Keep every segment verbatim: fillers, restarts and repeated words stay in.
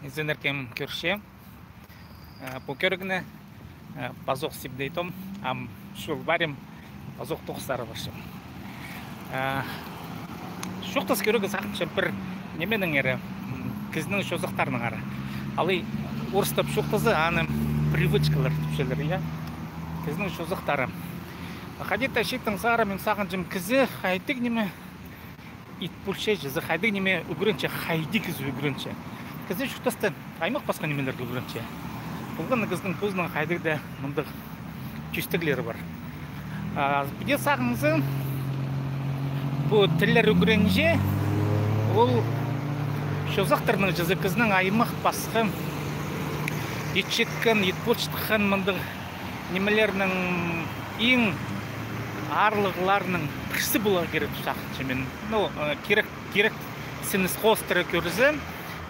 Изеннер, кем кӧрче. Э, пу кӧрігні, э, пазох сибдейтом, ам чол парим, пазох тоғыс сари парчам. Э, чоохтас кӧрерге сағынчам пір нименеңер, м, кізінің чозахтарынаңар. Алай орыстап чоохтаза, аны привычкалар тіпчелер, я? Кізінің чозахтары. Хайди-да чииттең сари мин сағынчам, кізі хайдағ ниме ит полча, чізе хайдағ ниме ӱгренче, хайди кізі ӱгренче. Кізі чуртаста аймах пасха нимелерге ӱгренче. Полған на кізінің позының хайдағ-да мындағ тӧстеглері пар. А, піди сағынза, пу тіллер ӱгренче, ол чозахтарның, чізе кізінің аймах пасха итчеткен, ит полчатхан мындағ нимелернің иң аарлығларының пірсі поларға кирек тіп сағынчам мин. Ну, э, кирек, кирек сініс хоостыра кӧрзе,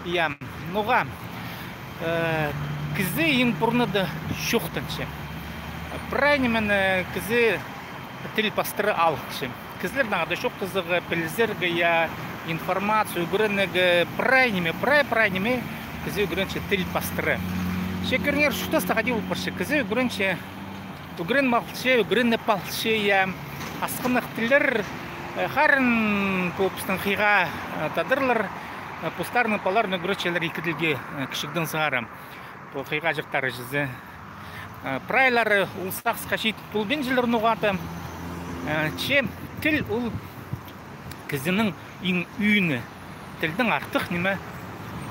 я, ноға, э, кізі иң пурнада чоохтанча. Прай ниме, э, кізі тіл пастыра алынча. Кізілернең ада чоохтазарға, пілізерге, я, информация ӱгренерге, прай ниме, прай, прай ниме кізі ӱгренче тіл пастыра. Че кӧріңер, чуртаста хайди пол парча, кізі ӱгренче, ӱгреніп алча, ӱгреніп алча, я, асхынах тіллер, э, харын пу пістің хыйға, э, тадарлар, э, постарының палаларын ӱгретчелер ікі тілге, э, кічігдең сығара. Пу хыйғаҷахтары, чізе. Э, прайлары ол сағысха чит полбинчалар ноға-да. Э, че тіл ол кізінің иң ӧӧні. Тілдең артых ниме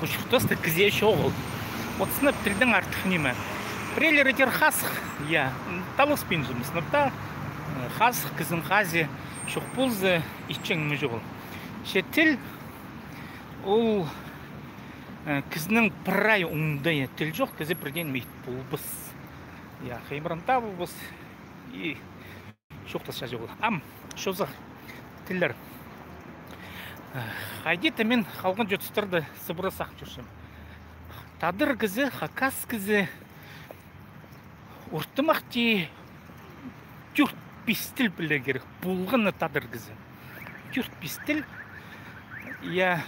пу чуртаста кізее чоғыл. Вот сынап тілдең артых ниме. Пірелері тир хазых, я, таласпинчам, сынап та, э, хазых кізінің хазии чох полза, итчең ниме чоғыл. Че тіл ол, э, кізінің прай оңдайы. Тіл чох, кізі пірдее ниме ит полбас. Я, хыймыранда полбас. И чоохтас чазығ ол. Ам, чозах тіллер. Хайди-да мин халған чуртастарны сыбыра сағын чӧрчем. Тадар кізі, хакас кізі, ортымахти тӧрт-пис тіл пілерге кирек. Полған на тадар кізі. Тӧрт-пис тіл. Я,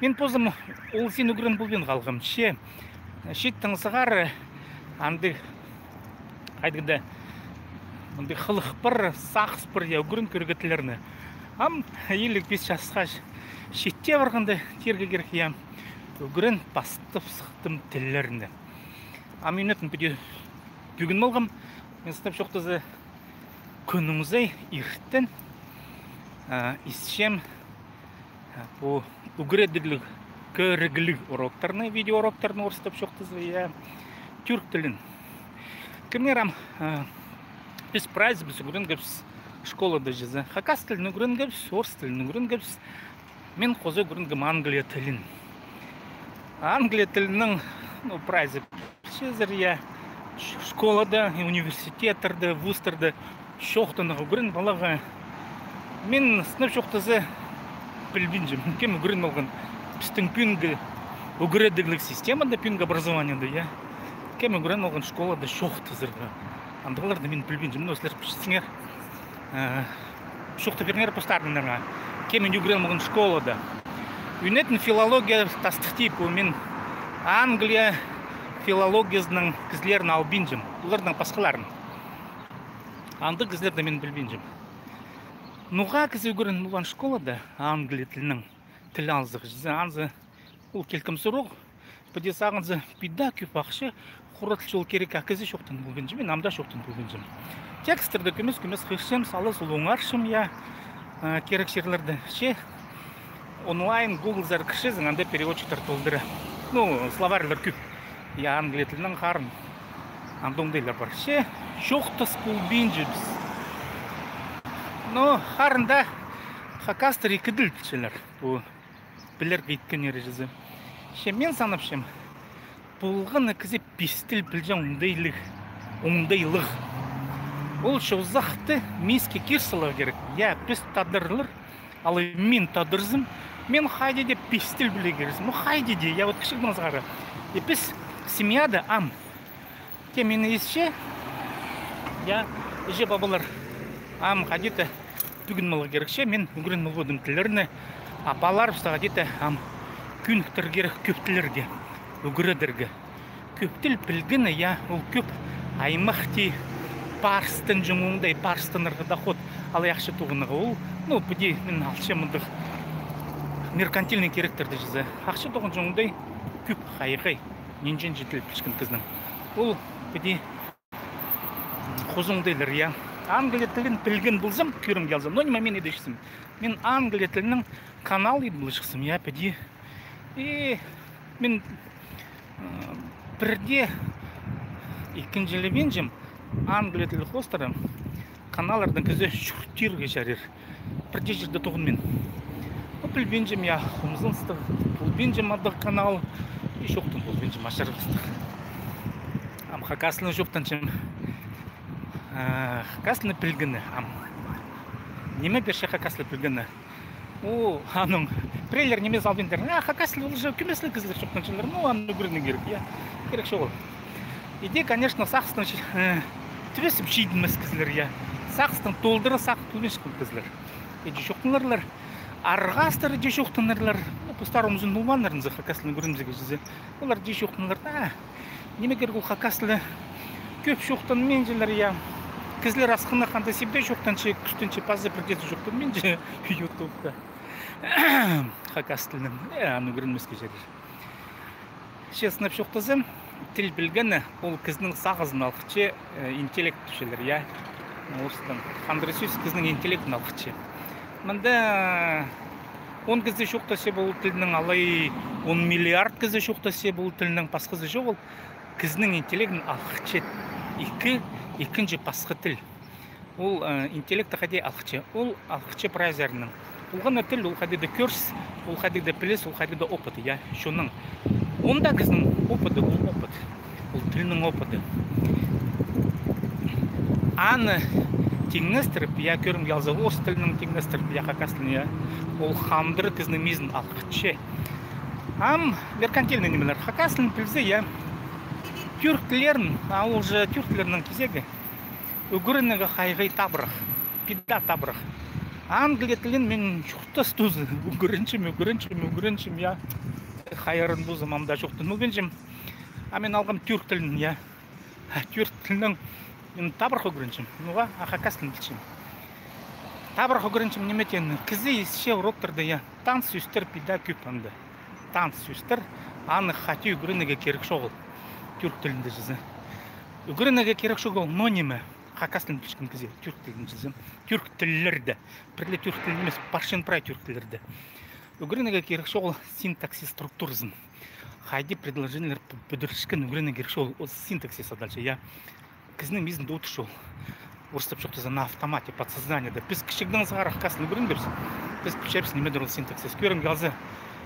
мин позым ол син ӱгрен полбин халғам. Че, чииттең сығара андағ хайдағ-да мындағ хылых пар, сағыс пар, я, ӱгрен кӧрерге тіллерні. Ам илиг пис часха читче парғанда тирге кирек, я, ӱгрен пастап сыхтым тіллерні. Ам ӱнетін піди пӱгін малғам, мин сынап чоохтаза, кӱннің сай иртен, а, исчем, а, пу ӱгредігліг, кӧрігліг уроктарны, видеоуроктарны орыстап чоохтаза, я, тӱрк тілін. Кӧріңер ам, а, піс прайзыбыс ӱгренгебіс школада, чізе. Хакас тілін ӱгренгебіс, орыс тілін ӱгренгебіс. Мин хоза ӱгренгем англия тілін. Англия тілінең, ну, прайзы пілчезер, я, ш-, школада, университеттерде, вузтарда чоохтанарға ӱгрен паларға. Мин сынап чоохтаза пілбинчем, кем ӱгрен алған пістің пӱӱнгі ӱгредігліг системада, пӱӱнгі образованиеде, я. Кем ӱгрен алған школада чоохтазарға. Андағларны мин пілбинчем, ну, сірер пілчезіңер. Э, чоохтап пиріңер постарыңарға, кем мин ӱгрен алған школада. Ӱнетін филология тастыхти пу, мин англия филологиязының кізілерін албинчам, оларның пасхаларын. Андағ кізілерні мин пілбинчем. Ноға кізі ӱгрен алған школада англия тілінең тіл алза, чізе, анзы ол килкім сурығ. Піди сағынза, піди кӧп ахча, хуратыл чол кирек, а кізі чоохтан полбинча, мин ам даа чоохтан полбинчам. Текстерді кӧмес-кӧмес хығырчам, сала-сула оңарчам, я, э, кирек чирлерде. Че онлайн Гуглзар кірчезің, анда переводчиктер толдыра. Ну, словарьлар кӧп. Я, англия тілінең харын. Анда оңдайлар пар. Че чоохтас полбинчабыс. Но харында хакастар ікі тіл пілчелер. Пу пілерге иткеннері чізе. Че мин санапчам, полған на кізі пис тіл пілҷең оңдайлығ, оңдайлығ. Ол чозахты миске кир саларға кирек. Я, піс тадарлар, алай мин тадарзым, мин хайди даа пис тіл пілерге кирекпін. Ну, хайди даа, я, вот кічігдең сығара. И піс семьяда ам Кем мині исче, я, іҷе-пабалар, ам хайди-да пӱгін малға кирекче, мин ӱгрен мал полдым тіллерні, а палаларыбысты хайди-да ам кӧніктірер кирек кӧп тіллерге. ӱгредерге. Кӧп тіл пілгені, я, ол кӧп аймах тее парыстынҷаң оңдай, парыстанарға доход, алай ахча тоғынарға ол, ну, піди мин алчам мындағ меркантильный керектерні чізе. Ахча тоғынҷаң оңдай кӧп хайығ, нинҷе-нинҷе тіл пілчеткен кізінің. Ол піди хоза оңдайлар, я. Англия тілін пілген ползам, кӧрімге алза, но ниме мин идерҷіксім? Мин англия тілінің канал идіп поларҷықсым, я, піди. И мин, ы, пірдее ікінҷілебинчем англия тілі хоостыра каналлардаң кізі чуртирға чарир. Пірдее чирде тоғынмин. Ну, пілбинчем, я, хомзыныстығ, полбинча мындағ канал, и чоохтан полбинча ачырғастығ. Ам хакас тілін чоохтанчам. Э, хакас тілін пілгені, ам. Ниме пирче хакас тілін пілгені? О, аның, пірелер ниме салбинчалар. А, хакас тілі ол же кӧмес ле кізілер чоохтанчалар. Ну, аны ӱгренерге кирек, я. Кирек чоғыл. Иди, конечно, сағыстаң, э, тӱбесіп читінмес кізілер, я. Сағыстаң толдыра сағын тӱбескен кізілер. Иди чоохтанарлар. Арғастар иди чоохтанарлар. Ну, постары ӱзін болмааннарынза хакас тілін ӱгрензеге чізе. Олар иди чоохтанарлар. А, ниме кирек ол хакас тілі? Кӧп чоохтанминчалар, я. Кізілер асхынах анда сибде чоохтанча, кӱстенче, паза пірдеезі чоохтанминча ютубта. Хакас тілін, э, аны ӱгренмеске чарир. Честно чоохтазам, тіл пілгені, ол кізінің сағызын алғытча, э, интеллект тіпчелер, я. Орыстаң. Хандыра сӧс кізінің интеллектін алғытча. Мында он кізі чоохтасча пу тілнең, алай он миллиард кізі чоохтасча пу тілнең, пасхазы чоғыл. Кізінің интеллектін алғытча ікі, ікінҷі пасха тіл. Ол, э, интеллектті хайди алғытча? Ол алғытча прайзы арнаң. Ол хана тіл, ол хайдағ-да кӧріс, ол хайдағ-да піліс, ол хайдағ-да опыт, я, чонның. Онда кізінің опыты, ол опыт. Ол тілнің опыты. Аны тиңнестіріп, я, кӧрімге алза, орыс тілінең тиңнестіріп, я, хакас тілін, я, ол хандыра кізінің мизін алғытча. Ам меркантильный нимелер. Хакас тілін пілзе, я, тӱрк тіллерін, а ол же тӱрк тіллерінің кизегі. Ӱгренерге хайығ табырах, піди табырах. Англия тілін мин чуртас тузы ӱгренчем, ӱгренчем, ӱгренчем, я. Хайран ползам, ам даа чоохтан полбинчам. А мин алғам тӱрк тілін, я. А тӱрк тілінең мин табырах ӱгренчем. Ноға, а хакас тілін пілчем. Табырах ӱгренчем ниме теені. Кізі исче уроктарда, я. Таныс сӧстер піди кӧп анда. Таныс сӧстер, аны хати ӱгренерге кирек чоғыл. Тӱрк тілінде чізе. Ӱгренерге кирек чоғыл, но ниме? Хакас тілін пілчеткен кізі тӱрк тілін чізе. Тӱрк тіллерде. Пір ле тӱрк тілін нимес, парчан прай тӱрк тіллерде. Ӱгренерге кирек чоғыл синтаксис структуразын. Хайди предложениелер пӱ-, пӱдірчеткен ӱгренерге кирек чоғыл, ол синтаксис адалча, я. Кізінің мизінде одырча ол. Орыстап чоохтаза, на автомате, подсознаниеде. Піс кічігдең сығара хакас тілін ӱгренбеебіс. Піс пілчебіс, нимедір ол синтаксис. Кӧрімге алза,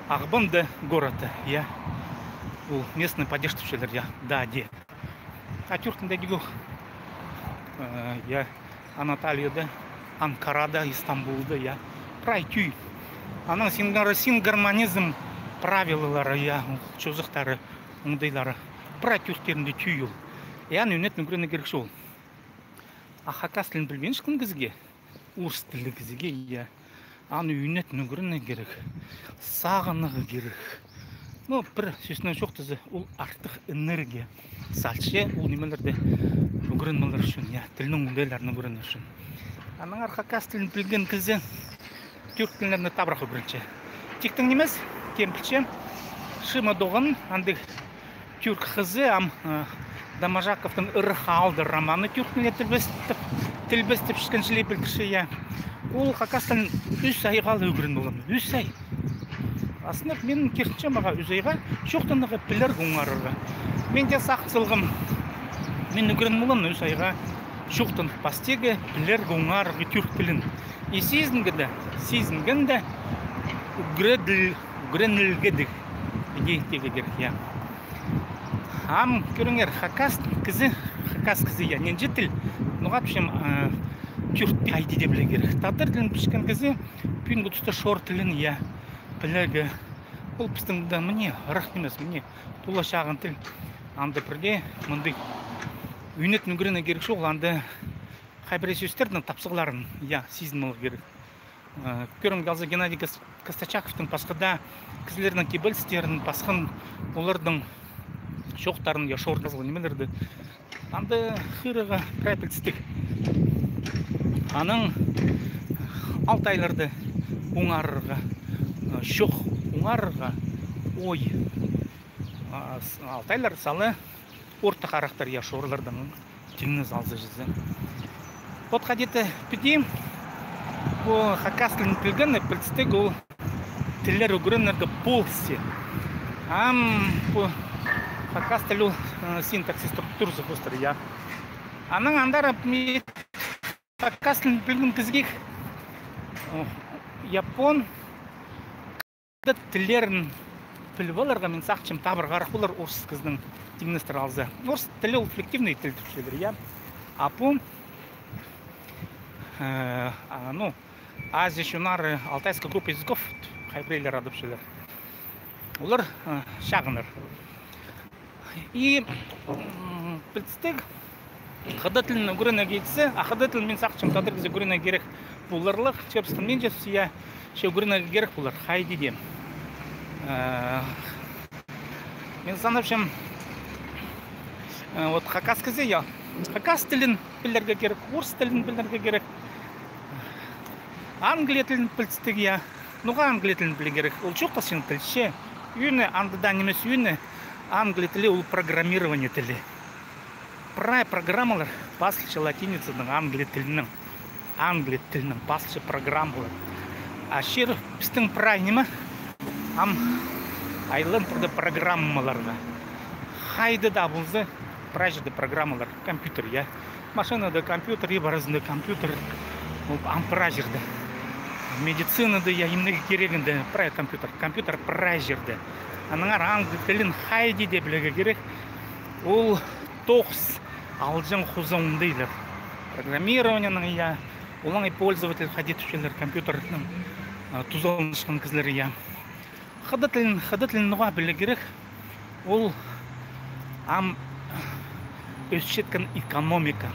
Ағбанда городта, я. Ол местный падеж тіпчелер, я. Да, де. А тӱрк тілінде дее ох. Э, я. Анатолияда, Анкарада, Истамбулда, я. Прай тӧӧй. Анаң сингармонизм правилалары, я, чозахтары, оңдайлары. Прай тӱрктерінде тӧӧй ол. И аны ӱнетін ӱгренерге кирек чоғыл. А хакас тілін пілбинчеткен кізіге, орыс тілліг кізіге, я, аны ӱнетін ӱгренерге кирек, сағынарға кирек. Ну, пір сӧснең чоохтаза, ол артых энергия салча ол нимелерді ӱгренмелер ӱчӱн, я, тілнің оңдайларын ӱгренер ӱчӱн. Аннаңар хакас тілін пілген кізі тӱрк тіллерін табырах ӱгренче. Тиктең нимес, кем пілче, Шима Доған, андағ тӱрк хызы, ам, э, Доможаковтың «Ырах аалдар» романы тӱрк тіліне тілбестеп, тілбестепчеткен чіли пілдірче, я. Ол хакас тілін ӱс айға ла ӱгрен полған. Ӱс ай. Азынап, мин киртінчем ағаа ӱс айға чоохтанарға, пілерге, оңарарға. Мин дее сағын салғам, мин ӱгрен полам ӱс айға чоохтанып пастирға, пілерге, оңарарға тӱрк тілін. И сизінген дее, сизінген дее, ӱгреділ-, ӱгренілгедіг. Иди тирге кирек, я. Ам кӧріңер, хакас кізі, хакас кізі, я, нинҷе тіл, ноға тіпчем, э, тӱрк тіл хайди дее пілерге кирек. Тадар тілін пілчеткен кізі пӱӱнгі туста шор тілін, я, пілерге. Ол пістің дее, мына, ырах нимес, мына, тула чағын тіл. Анда пірдее мындағ ӱнетін ӱгренерге кирек чоғыл, анда хай пірее сӧстернің тапсағларын, я, сизініп аларға кирек. Э, кӧрімге алза, Геннадий Кос-, Костачаковтың, пасха даа кізілернің кибелістерін, пасхан оларның чоохтарын, я шорназыл нимелерді. Анда хығырарға прай пілдістіг. Анаң алтайларды оңарарға, э, чоох оңарарға, ой. А, с-, алтайлар сала орта харахтар, я шорлардаң тиңнес алза чізе. Вот хайди-да піди, пу хакас тілін пілгені пілдістіг ол тіллер ӱгренерге полысча. Ам пу хакас тілі ол, э, синтаксис структуразы хоостыра, я. Анаң андар ме-, хакас тілін пілген кізіге, о, япон тіллерін піліп аларға, мин сағынчам, табырағыраах полар орыс кізінең тиңнестіре алза. Орыс тілі ол флективный тіл тіпчелер, я. А пу, э, а, ну, Азия чоннары, алтайская группа языков, хай піреелер адапчалар. Олар, э, чағыннар. И, м, пілдістіг, хыдат тілін ӱгренерге итсе, а хыдат тілін, мин сағынчам, тадар кізі ӱгренерге кирек поларлығ, чӧрібіскен мин че, я, че ӱгренерге кирек полар, хайди дее. Э, мин санапчам, э, вот хакас кізі, я, хакас тілін пілерге кирек, орыс тілін пілерге кирек, англия тілін пілдістіг, я. Ноға англия тілін пілерге кирек? Ол чоохтасчаң тіл че. Ӱні, андада нимес ӱні, англия тілі ол программирование тілі. Прай программалар пазылча латиницадаң, англия тілінең. Англия тілінең пазылча программалар. А чир пістің прай ниме, ам айлан турды программаларға. Хайда даа полза, прай чирде программалар, компьютер, я. Машинада компьютер, иб аразында компьютер, ол ам прай чирде. Медицинада, я, имнеге кирегінде прай компьютер, компьютер прай чирде. Аннаңар англия тілін хайди дее пілерге кирек. Ол тоғыс алҷаң хоза оңдайлар. Программированиенің, я, олаңай пользователь хайди тіпчелер, компьютернің, а, тузаланчатхан кізілер, я. Хыдат тілін, хыдат тілін ноға пілерге кирек? Ол ам ӧсчеткен экономика.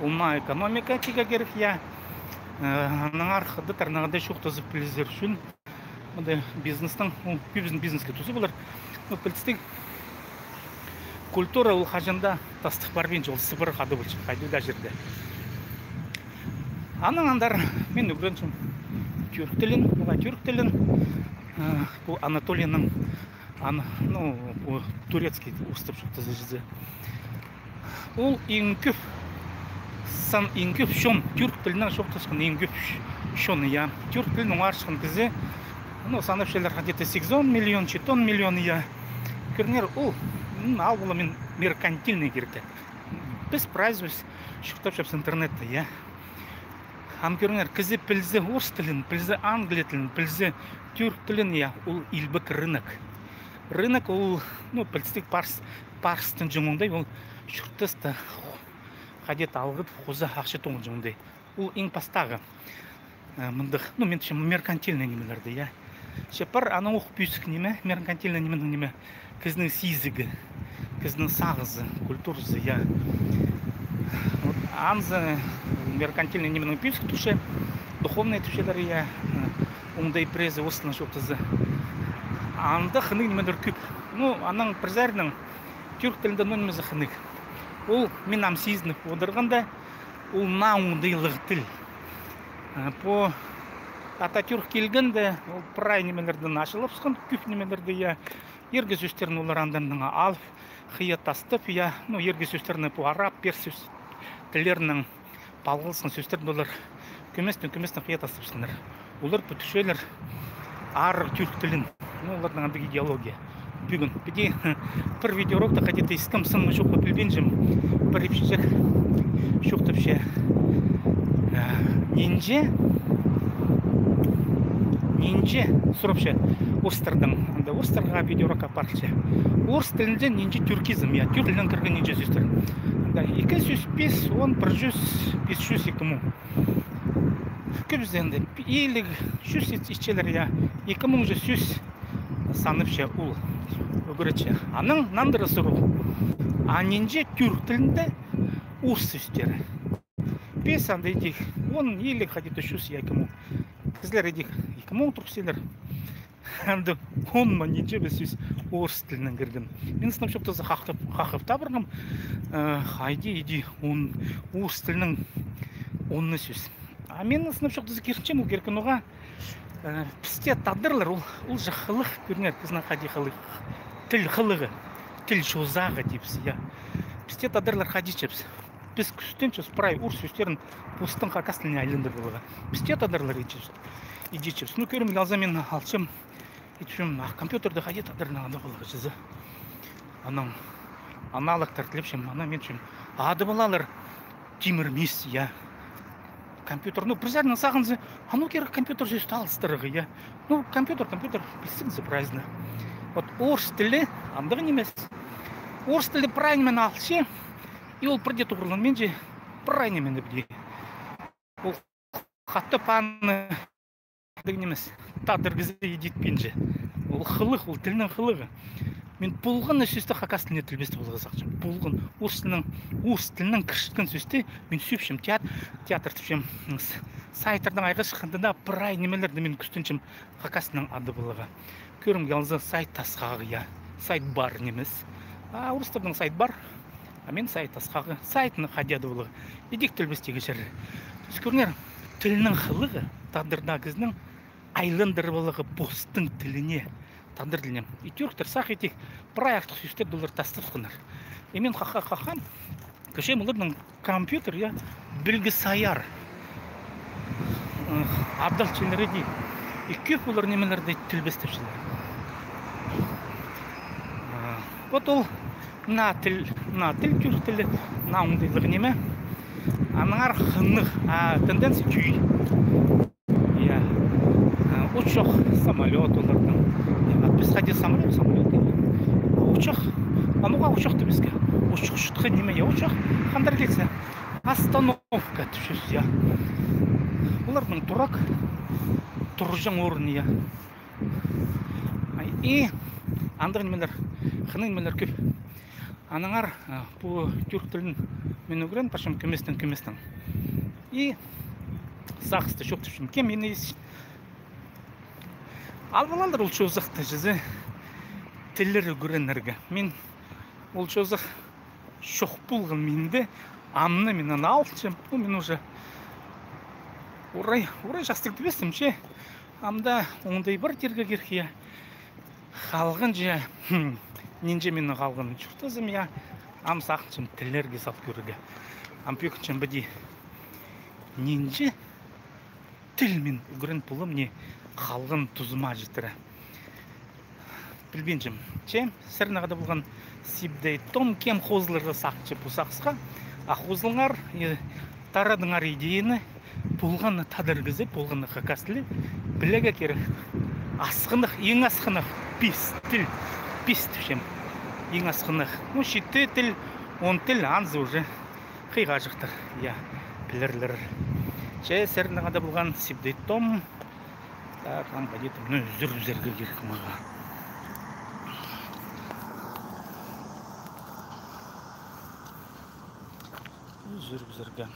Ол наа экономика тигі кирек, я. Э, аннаңар хыдаттарнаң даа чоохтазып пілізер ӱчӱн. Мында бизнестің, ну, кӧбізін бизнеске туза полар. Ну, пілдістіг, культура ол хаҷан даа тастығ парбинча, ол сыбыра хада полча, хайди даа чирде. Анаң андар мин ӱгренчем тӱрк тілін, ноға тӱрк тілін, э, пу Анатолияның, ан-, ну, пу турецкий устап чоохтаза чізе. Ол иң кӧп, сан иң кӧп чон, тӱрк тілінең чоохтасхан иң кӧп ч-, чон, я. Тӱрк тілін оңарчатхан кізі, ну, санапчалар где-то сигізон миллион, читон миллион, я. Кӧріңер, ол, м, алғыла мин меркантильный кирекке. Піс прайзыбыс чуртапчабыс интернетте, я. Ам кӧріңер, кізі пілзе орыс тілін, пілзе англия тілін, пілзе тӱрк тілін, я, ол илбек рынок. Рынок ол, ну, пілдістіг, парыс, парыстың чоңындай, ол чуртаста хайди-да алғыт, хоза ахча тоғынҷаң оңдай. Ол иң пастағы, э, мындағ, ну, мин тіпчем, меркантильный нимелерде, я. Че пар, анаң ох пӧзік ниме, меркантильный нименің ниме, кізінің сизігі, кізінің сағызы, культуразы, я. Вот, анзы меркантильный нименің пӧзік тіпче, духовный тіпчелер, я, э, оңдай піреезі орыс тілінең чоохтаза. Анда хынығ нимелер кӧп. Ну, анаң пір саринаң тӱрк тілінде, ну, нимезі хынығ. Ол, мин ам сизініп одырғанда, ол наа оңдайлығ тіл. Э, пу Ататюрк килгенде, ол прай нимелердең ачылыбысхан, кӧп нимелерді, я, иргі сӧстерін олар андарнаң алып, хыйа тастап, я, ну, иргі сӧстерні, пу араб, перс сӧс-, тіллерінең палғалысхан сӧстерні олар кӧместең, кӧместең хыйа тастапсханнар. Олар пу тіпчелер арығ тӱрк тілін. Ну, оларның андағ идеология. Пӱӱн піди пір видеоурокта хайди-да искем, сын ма чох па пілбинчем, пір ипчіҷек чоохтапча. Э, нинҷе, нинҷе сурапча орыстардаң, анда орыстарға видеоурок апарылча. Орыс тілінде нинҷе тюркизм, я, тӱрк тілінең кірген нинҷе сӧстер. Анда ікі чӱс пис, он, пір чӱс, пис чӱс, ікі муң. Кӧбізі анда иліг, чӱс ит-, итчелер, я, ікі муң чӱс сӧс санапча ол, ӱгретче. Анаң нандыра сурығ. А нинҷе тӱрк тілінде орыс сӧстері? Пис анда идӧк, он, иліг, хайди-да чӱс, я, ікі муң. Кізілер идӧк ікі муң турғысчалар. Анда он ма нинҷе бе сӧс орыс тілінең кірген. Мин сынап чоохтаза хахып, хахып табырғам, э, хайди иди он, орыс тілінең он на сӧс. А мин сынап чоохтаза кирчем ол кирген уға, э, пісте тадарлар ол, ол же хылых кӧріңер, кізінің хайди хылых. Тіл хылығы, тіл чозағы тіпчебіс, я. Пісте тадарлар хайди тіпчебіс. Піс кӱстенчебіс прай орыс сӧстерін постың хакас тіліне айландырып аларға. Пісте тадарлар итчебіс. Идетчебіс. Ну, кӧрімге алза, мин алчам, итчем, а компьютерде хайди тадарларның ады поларға чізе. Анаң аналогтар тілепчем, анаң мин итчем, ады поларлар тимір мис, я. Компьютер, ну, пір саринаң сағынза, а ну кирек компьютер сӧсті алыстырарға, я. Ну, компьютер, компьютер, пілзең, сюрпризно. Вот орыс тілі андағ нимес. Орыс тілі прай нимені алча, и ол пірдее тоғырланминча, прай нимені пірдее. Ол хатап аны андағ нимес. Тадар кізі идетпинче. Ол хылых, ол тілнің хылығы. Мин полған на сӧсті хакас тіліне тілбестеп аларға сағынчам. Полған орыс тілнің, орыс тілнең кірчеткен сӧсті мин сӧпчем, теат-, театр тіпчем, с-, сайттардаң айғас чыхханда даа прай нимелерні мин кӱстенчем хакас тілнең адап аларға. Кӧрімге алза, сайт тасхағы, я. Сайт бар нимес. А орыстарның сайт бар. А мин сайт тасхағы. Сайтны хайди адап аларға. Идӧк тілбестеге чарир. Сӧс кӧріңер, тілнің хылығы, тадарда кізінің айландырып аларға постың тіліне, тадар тіліне. И тӱрктер сағам идӧк, прай артых сӧстерні олар тастапчатханнар. И мин ха-ха-ха-ха. Кӧрчем, оларның компьютер, я, пілгісайар. Ы, адалчалар иди. И кӧп олар нимелерні тілбестепчелер. А, вот ол мына тіл, мына тіл, тӱрк тілі, мына оңдайлығ ниме. Аннаңар хынығ, а, тенденция тӧӧй. Я. А, учах, самолёт оларның. А піс хайди самолёт, самолёт. Учах. А ноға учах тіпчебіс? Учах, учах ниме, я, учах. Хандар килзе. Остановка тіпчебіс, я. Оларның турак. Турҷаң орын, я. И андағ нимелер, хынығ нимелер кӧп. Аннаңар, а, пу тӱрк тілін мин ӱгрен парчам кӧместең, кӧместең. И сағысты чоохтапчам. Кем мин ис-, ал поларлар ол чозахты чізе тіллер ӱгренерге. Мин ол чозах чох полған минде, амды мин аны алчам. Ну, мин уже орай, орай частығ тіпчем че. Амды оңдай пар тирге кирек, я. Халғанҷа, хм, нинҷе минің халғаным чуртазым, я. Ам сағынчам тіллерге сал кӧрерге. Ам пӧгінчем піди. Нинҷе тіл мин ӱгрен полам, не халған тузыма читіре. Пілбинчем. Че, сірернең хада полған Сибдей Том, кем хозыларға сағынча пу сағысха. А хозылыңар, и тарадыңар идеяны, полған на тадар кізі, полған на хакас тілі, пілерге кирек. Асхынах, иң асхынах, пис тіл, пис тіпчем. Иң асхынах. Ну, читі тіл, он тіл, анзы уже хыйға чыхтыр, я, пілерлер. Че, сірернең хада полған Сибдей Том. Так, ам хайди-да, ну, ӱзер, ӱзерге кирек мағаа. Ӱзер, ӱзерге.